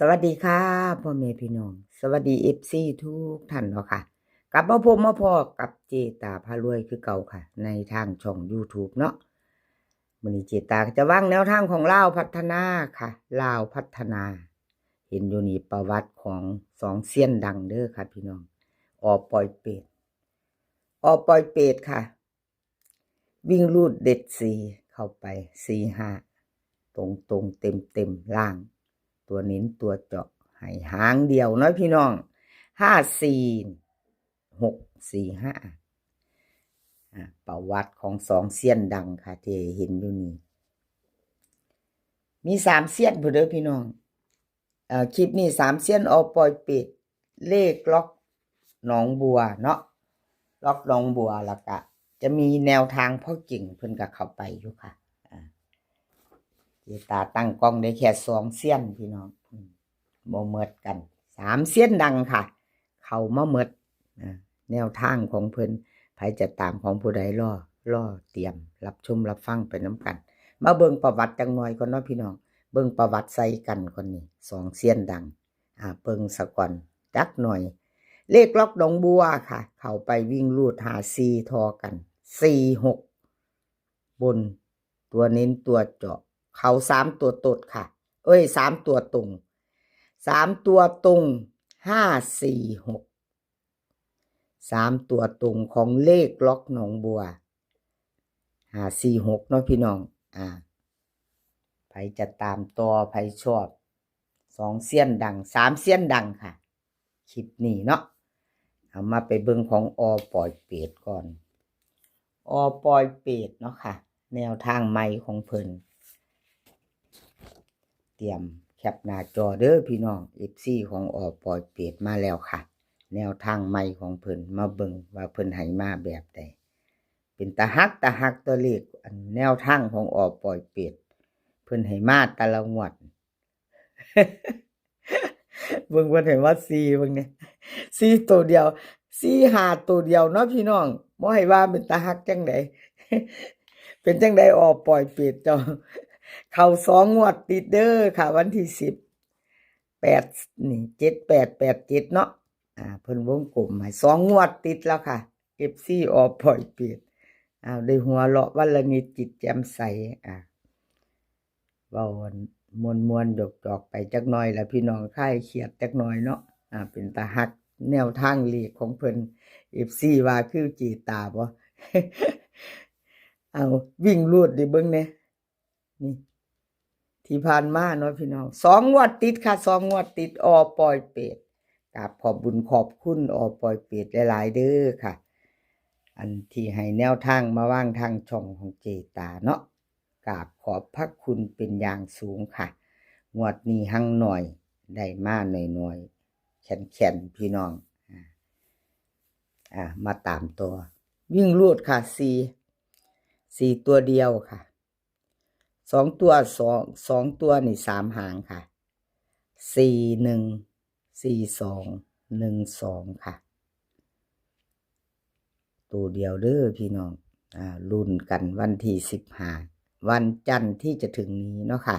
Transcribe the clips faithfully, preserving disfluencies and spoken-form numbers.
สวัสดีค่ะ พ่อแม่พี่น้อง สวัสดี เอฟซี ทุกท่านเนาะค่ะ กลับมาพบมาพ้อกับเจตาพารวยคือเก่าค่ะ ในทางช่อง YouTube เนาะ มื้อนี้เจตาก็จะวางแนวทางของลาวพัฒนาค่ะ ลาวพัฒนา เห็นอยู่นี่ประวัติของสองเซียนดังเด้อค่ะพี่น้อง อ.ปอยเปต อ.ปอยเปตค่ะ วิ่งรูดเด็ดสี่ เข้าไป สี่ห้า ตรงๆ เต็มๆ ล่าง ตัวเน้นตัวเจาะ ให้หางเดียวเนาะพี่น้อง ห้าสี่ หกสี่ห้า อ่า ประวัติของสองเซียนดังค่ะ ที่เห็นอยู่นี่ มีสามเซียนพุ้นเด้อพี่น้อง เอ่อ คลิปนี้สามเซียน อ.ปอยเปต เลขล็อกหนองบัวเนาะ ล็อกหนองบัว แล้วก็จะมีแนวทางพ่อเก่งเพิ่นก็เข้าไปอยู่ค่ะ อ่า เจตาตั้งกล้องได้แค่สองเซียนพี่น้อง อืม บ่หมดกัน สามเซียนดังค่ะ เข้ามาหมด อ่า แนวทางของเพิ่น ไผจะตามของผู้ใด รอ รอเตรียมรับชมรับฟังไปนำกัน มาเบิ่งประวัติจักหน่อยก่อนเนาะพี่น้อง เบิ่งประวัติใส่กันก่อนนี่ สองเซียนดัง อ่า เบิ่งซะก่อนจักหน่อย เลขล็อกหนองบัวค่ะ เข้าไปวิ่งรูด ห้าสี่ ทอกัน สี่หก บน ตัวเน้นตัวเจาะ เข้าสามตัวโต๊ดค่ะ เอ้ย สามตัวตรง สามตัวตรง ห้าสี่หก สามตัวตรงของเลขล็อกหนองบัว ห้าสี่หก เนาะพี่น้อง อ่า ไผจะตามต่อ ไผชอบ สองเซียนดัง สามเซียนดังค่ะ คลิปนี้เนาะ เอามาไปเบิ่งของ อ.ปอยเปต ก่อน อ.ปอยเปต เนาะค่ะ แนวทางใหม่ของเพิ่น เตรียมแคปหน้าจอเด้อพี่น้อง เอฟซี ของ อ.ปอยเปต มาแล้วค่ะ แนวทางใหม่ของเพิ่น มาเบิ่งว่าเพิ่นให้มาแบบใด เป็นตาฮักตาฮักตัวเลข อันแนวทางของ อ.ปอยเปต เพิ่นให้มาแต่ละงวด เบิ่งเพิ่นให้มาสี่ เบิ่งเนี่ย สี่ ตัวเดียว สี่ห้า ตัวเดียวเนาะพี่น้อง บ่ให้ว่าเป็นตาฮักจังใด เป็นจังใด อ.ปอยเปตเจ้า เข้าสองงวดติดเด้อค่ะ วันที่สิบ แปด นี่ เจ็ดแปด แปดเจ็ด เนาะ อ่า เพิ่นวงกลมให้สองงวดติดแล้วค่ะ เอฟซี อ.ปอยเปต อ้าว ได้หัวเราะวันละนิดจิตแจ่มใส อ่า เว้าม่วนๆ หยอกๆ ไปจักหน่อยละพี่น้อง คลายเครียดจักหน่อยเนาะ อ่า เป็นตาฮักแนวทางเลขของเพิ่น เอฟซี ว่าคือเจตาบ่ เอา วิ่งรูดดิเบิ่งแหน่ นี่ ที่ผ่านมาเนาะพี่น้อง สองงวดติดค่ะ สองงวดติด อ.ปอยเปต กราบขอบบุญขอบคุณ อ.ปอยเปต หลายๆ เด้อค่ะ อันที่ให้แนวทางมาวางทางช่องของเจตาเนาะ กราบขอบพระคุณเป็นอย่างสูงค่ะ งวดนี้หังหน่อย ได้มาหน่อยๆ แขนๆ พี่น้อง อ่า อ่า มาตามต่อ วิ่งรูดค่ะ สี่ สี่ ตัวเดียวค่ะ สองตัว สอง สองตัวนี่ สามหางค่ะ สี่หนึ่ง สี่สอง หนึ่งสอง ค่ะ ตัวเดียวเด้อพี่น้อง อ่า ลุ้นกันวันที่สิบห้า วันจันทร์ที่จะถึงนี้เนาะค่ะ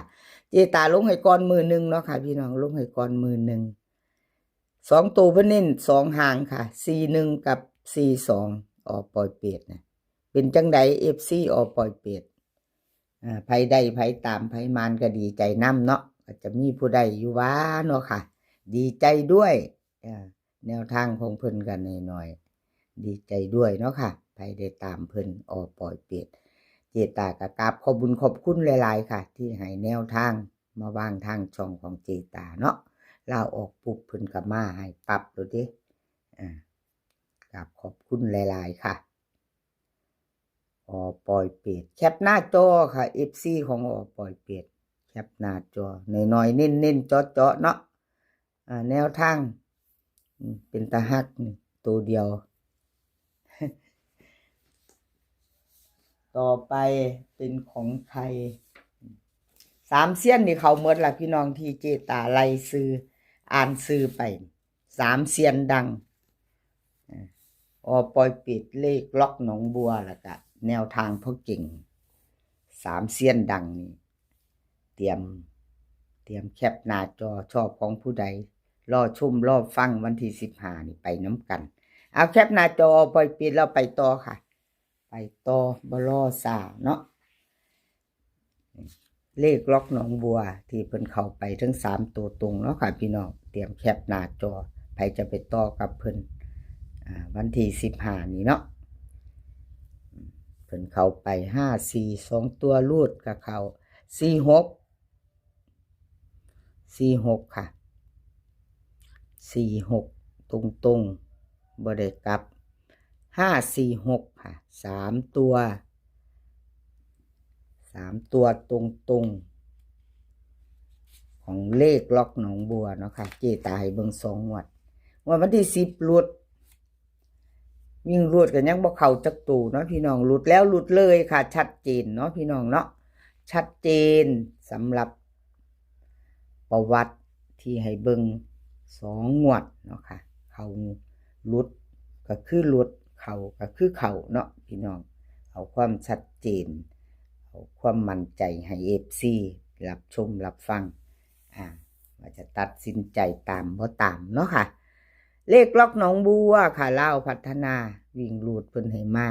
เจตาลงให้ก่อนมื้อหนึ่งเนาะค่ะพี่น้อง ลงให้ก่อนมื้อหนึ่ง สองตัวเพิ่นเน้นสองหางค่ะ สี่หนึ่ง กับ สี่สอง อ.ปอยเปต นะ เป็นจังใด เอฟซี อ.ปอยเปต อ่า ไผได้ไผตามไผหมานก็ดีใจนำเนาะ ก็จะมีผู้ได้อยู่ว่าเนาะค่ะ ดีใจด้วย อ่า แนวทางของเพิ่นก็น้อยๆ ดีใจด้วยเนาะค่ะ ไผได้ตามเพิ่น อ.ปอยเปต เจตาก็กราบขอบบุญขอบคุณหลายๆ ค่ะ ที่ให้แนวทางมาวางทางช่องของเจตาเนาะ ลาวออกปุ๊บเพิ่นก็มาให้ปั๊บเลยเด้ อ่า กราบขอบคุณหลายๆ ค่ะ อ.ปอยเปต แคปหน้าจอค่ะ เอฟซี ของ อ.ปอยเปต แคปหน้าจอ น้อยๆ เน้นๆ เจาะๆ เนาะ อ่า แนวทาง อืม เป็นตาฮักนี่ ตัวเดียว ต่อไปเป็นของใคร สามเซียนนี่เข้าหมดละพี่น้อง ที่เจตาไล่ชื่อ อ่านชื่อไป สามเซียนดัง อ่า อ.ปอยเปต เลขล็อกหนองบัว แล้วก็แนวทางพ่อเก่ง สามเซียนดังนี่ เตรียม เต ตรียมแคปหน้าจอ ชอบของผู้ใด รอชมรอฟังวันที่สิบห้านี่ไปนำกัน เอาแคปหน้าจอ ปล่อยปิดแล้วไปต่อค่ะ ไปต่อ บ่รอซาเนาะ เลขล็อกหนองบัวที่เพิ่นเข้าไปทั้งสามตัวตรงเนาะค่ะพี่น้อง เตรียมแคปหน้าจอ ไผจะไปต่อกับเพิ่น อ่า วันที่สิบห้านี่เนาะ เพิ่นเข้าไปห้าสี่ สองตัวรูดก็เข้า สี่หก สี่หก ค่ะ สี่หก ตรงๆ บ่ได้กลับ ห้าสี่หก ค่ะ สามตัว สามตัวตรงๆ ของเลขล็อกหนองบัวเนาะค่ะ เจ๊ตาให้เบิ่งสองงวด งวดวันที่สิบหลุด วิ่งรูดก็ยังบ่เข้าจักตัวเนาะพี่น้อง หลุดแล้วหลุดเลยค่ะ ชัดเจนเนาะพี่น้องเนาะ ชัดเจนสำหรับประวัติที่ให้เบิ่งสองงวดเนาะค่ะ เข้าหลุดก็คือหลุด เข้าก็คือเข้าเนาะพี่น้อง เอาความชัดเจน เอาความมั่นใจให้ เอฟซี รับชมรับฟัง อ่า ว่าจะตัดสินใจตามบ่ตามเนาะค่ะ เลขล็อกหนองบัวค่ะ ลาวพัฒนา วิ่งรูดเพิ่นให้มา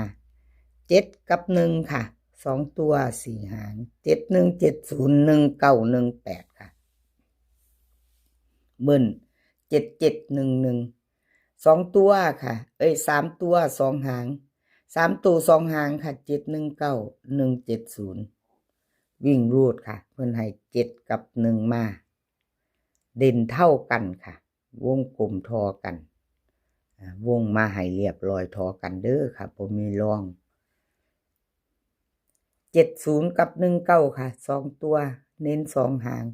เจ็ดกับหนึ่งค่ะ สองตัวสี่หาง เจ็ดหนึ่ง เจ็ดศูนย์ หนึ่งเก้า หนึ่งแปด ค่ะ เบิ้ล เจ็ดเจ็ดหนึ่งหนึ่ง สองตัวค่ะ เอ้ย สามตัวสองหาง สามตัวสองหางค่ะ เจ็ดหนึ่งเก้า หนึ่งเจ็ดศูนย์ วิ่งรูดค่ะ เพิ่นให้เจ็ดกับหนึ่งมา เด่นเท่ากันค่ะ วงกลมทอกัน อ่า วงมาให้เรียบร้อยทอกันเด้อค่ะ บ่มีรอง เจ็ดศูนย์ กับ หนึ่งเก้า ค่ะ สองตัว เน้นสองหาง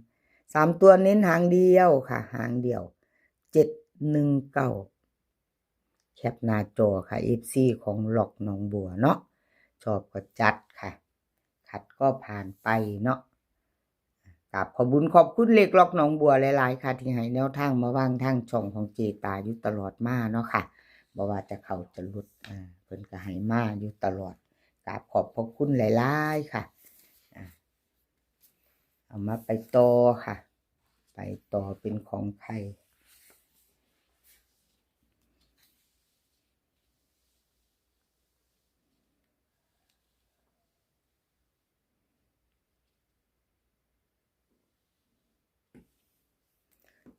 สามตัวเน้นหางเดียวค่ะ หางเดียว เจ็ดหนึ่งเก้า แคปหน้าจอค่ะ เอฟซี ของล็อกหนองบัวเนาะ ชอบก็จัดค่ะ ขัดก็ผ่านไปเนาะ กราบขอบบุญขอบคุณเลขล็อกหนองบัวหลายๆ ค่ะ ที่ให้แนวทางมาวางทางช่องของเจ๊ตาอยู่ตลอดมาเนาะค่ะ บ่ว่าจะเข้าจะหลุด อ่า เพิ่นก็ให้มาอยู่ตลอด กราบขอบพระคุณหลายๆ ค่ะ อ่า เอามาไปต่อค่ะ ไปต่อเป็นของใคร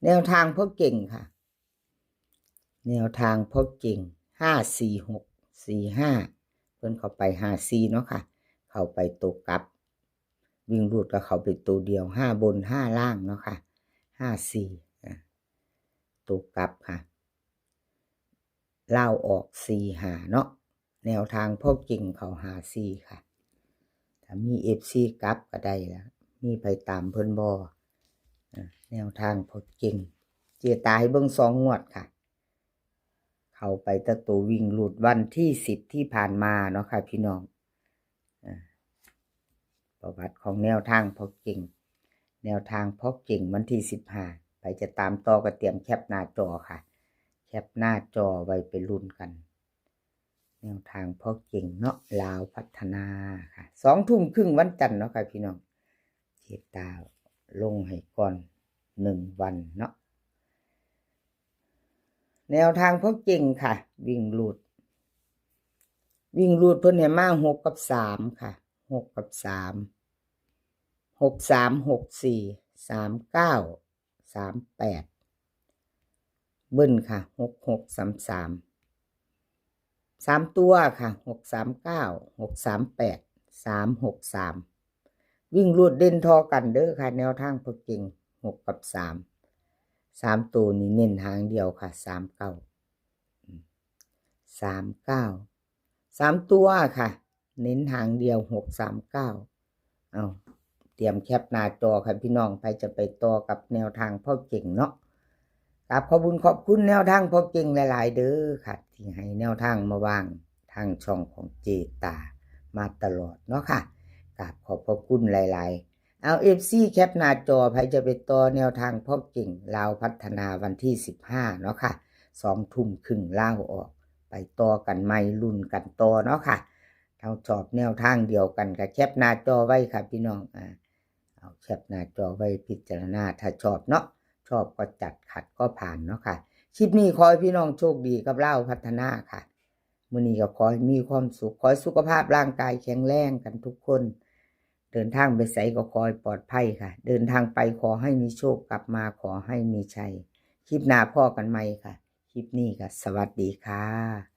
แนวทางพ่อเก่งค่ะ แนวทางพ่อเก่ง ห้าสี่หก สี่ห้า เพิ่นเข้าไปห้าสี่เนาะค่ะ เข้าไปตัวกลับ วิ่งรูดก็เข้าไปตัวเดียว ห้าบนห้าล่างเนาะค่ะ ห้าสี่ อ่ะ ตัวกลับค่ะ ลาวออกสี่ห้าเนาะ แนวทางพ่อเก่งเข้าห้าสี่ค่ะ ถ้ามี เอฟซี กลับก็ได้ละ มีไปตามเพิ่นบ่ อ่ะ แนวทางพ่อเก่ง เจ๊ตาให้เบิ่งสองงวดค่ะ เข้าไปแต่ตัววิ่งรูดวันที่สิบที่ผ่านมาเนาะค่ะพี่น้อง อ่า ประวัติของแนวทางพ่อเก่ง แนวทางพ่อเก่งวันที่สิบห้า ไปจะตามต่อก็เตรียมแคปหน้าจอค่ะ แคปหน้าจอไว้ไปลุ้นกัน แนวทางพ่อเก่งเนาะ ลาวพัฒนาค่ะ สองทุ่มครึ่งวันจันทร์เนาะค่ะพี่น้อง เจ๊ตาลงให้ก่อนหนึ่งวันเนาะ แนวทางพ่อเก่งค่ะ วิ่งรูด วิ่งรูดเพิ่นให้มาหกกับสามค่ะ หกกับสาม หกสาม หกสี่ สามเก้า สามแปด เบิ้ลค่ะ หกหกสามสาม สามตัวค่ะ หกสามเก้า หกสามแปด สามหกสาม วิ่งรูดเด่นทอกันเด้อค่ะ แนวทางพ่อเก่ง หกกับสาม สามตัวนี้เน้นหางเดียวค่ะ สามเก้า สามเก้า สามตัวค่ะ เน้นหางเดียว หกสามเก้า เอา เตรียมแคปหน้าจอค่ะพี่น้อง ไผจะไปต่อกับแนวทางพ่อเก่งเนาะ กราบขอบบุญขอบคุณแนวทางพ่อเก่งหลายๆ เด้อค่ะ ที่ให้แนวทางมาวางทางช่องของเจ๊ตามาตลอดเนาะค่ะ กราบขอบพระคุณหลายๆ เอา เอฟซี แคปหน้าจอ ไผจะไปต่อแนวทางพ่อเก่ง ลาวพัฒนาวันที่สิบห้าเนาะค่ะ สองทุ่มครึ่งลาวออก ไปต่อกันใหม่ ลุ้นกันต่อเนาะค่ะ ถ้าชอบแนวทางเดียวกันก็แคปหน้าจอไว้ค่ะพี่น้อง อ่า เอา แคปหน้าจอไว้พิจารณา ถ้าชอบเนาะ ชอบก็จัด ขัดก็ผ่านเนาะค่ะ คลิปนี้ขอให้พี่น้องโชคดีกับลาวพัฒนาค่ะ มื้อนี้ก็ขอให้มีความสุข ขอให้สุขภาพร่างกายแข็งแรงกันทุกคน เดินทางไปไสก็ขอให้ปลอดภัยค่ะ เดินทางไปขอให้มีโชค กลับมาขอให้มีชัย คลิปหน้าพ้อกันใหม่ค่ะ คลิปนี้ก็สวัสดีค่ะ